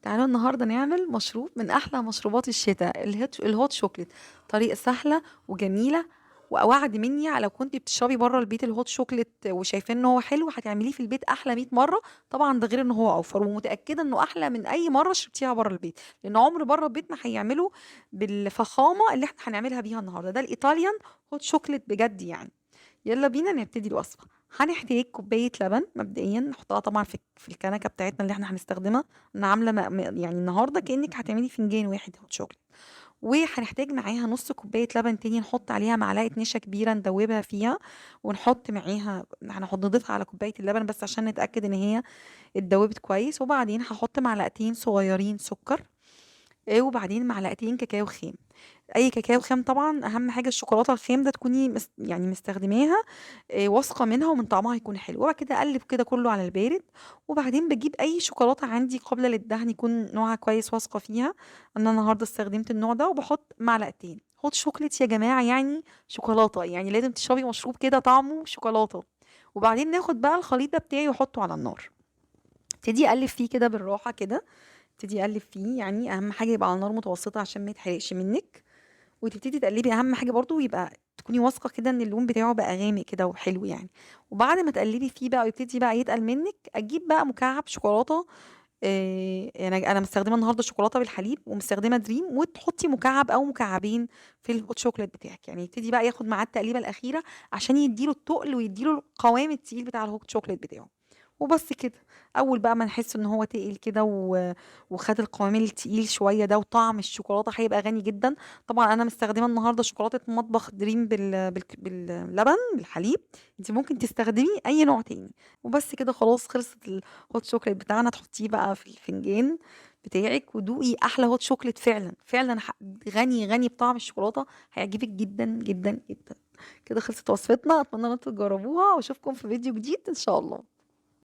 تعالوا النهارده نعمل مشروب من احلى مشروبات الشتاء، ال hot chocolate. طريقه سهلة وجميلة، ووعد مني لو كنت بتشربي بره البيت ال hot chocolate وشايفين ان هو حلو هتعمليه في البيت احلى 100 مره. طبعا ده غير ان هو اوفر، ومتاكده انه احلى من اي مرة شربتيها بره البيت، لان عمر بره البيت ما هيعمله بالفخامه اللي احنا هنعملها بيها النهارده. ده ال Italian hot chocolate بجد يعني. يلا بينا نبتدي الوصفة. هنحتاج كوباية لبن مبدئيا، نحطها طبعا في الكنكه بتاعتنا اللي احنا هنستخدمها. انا عامله يعني النهارده كانك هتعملي فنجان واحد hot chocolate. وهنحتاج معاها نص كوباية لبن تاني، نحط عليها معلقه نشا كبيرة ندوبها فيها، ونحط معاها هنحط نضيفها على كوباية اللبن بس عشان نتاكد ان هي اتدوبت كويس. وبعدين هحط معلقتين صغيرين سكر، وبعدين معلقتين كاكاو خام، اي كاكاو خام طبعا. اهم حاجة الشوكولاتة الخام ده تكوني يعني مستخدماها، واثقة منها ومن طعمها يكون حلو. وبعد كده اقلب كده كله على البارد، وبعدين بجيب اي شوكولاتة عندي قابله للدهن يكون نوعها كويس واثقة فيها. انا النهارده استخدمت النوع ده، وبحط معلقتين hot chocolate يا جماعة، يعني شوكولاتة، يعني لازم تشربي مشروب كده طعمه شوكولاتة. وبعدين ناخد بقى الخليط ده بتاعي واحطه على النار، ابتدي اقلب فيه كده بالراحة كده، ابتدي اقلب فيه، يعني اهم حاجة يبقى على نار متوسطه عشان ما يتحرقش منك. وتبتدي تقلبي، اهم حاجة برضو يبقى تكوني واثقة كده ان اللون بتاعه بقى غامق كده وحلو يعني. وبعد ما تقلبي فيه بقى ويبتدي بقى يتقل منك، اجيب بقى مكعب شوكولاتة، انا مستخدمة النهارده شوكولاتة بالحليب ومستخدمة دريم، وتحطي مكعب او مكعبين في ال hot chocolate بتاعك. يعني يبتدي بقى ياخد معاه التقليبه الاخيرة عشان يديله التقل ويديله القوام التقيل بتاع ال hot chocolate بتاعه. وبس كده. اول بقى ما نحس ان هو تقل كده وخد القوام التقيل شوية ده، وطعم الشوكولاتة هيبقى غني جدا. طبعا انا مستخدمة النهارده شوكولاتة مطبخ دريم باللبن بالحليب، انت ممكن تستخدمي اي نوع تاني. وبس كده خلاص خلصت ال hot chocolate بتاعنا. تحطيه بقى في الفنجان بتاعك ودوقي احلى hot chocolate فعلا فعلا، غني غني بطعم الشوكولاتة، هيعجبك جدا جدا جدا. كده خلصت وصفتنا، اتمنى ان انتوا تجربوها، واشوفكم في فيديو جديد ان شاء الله.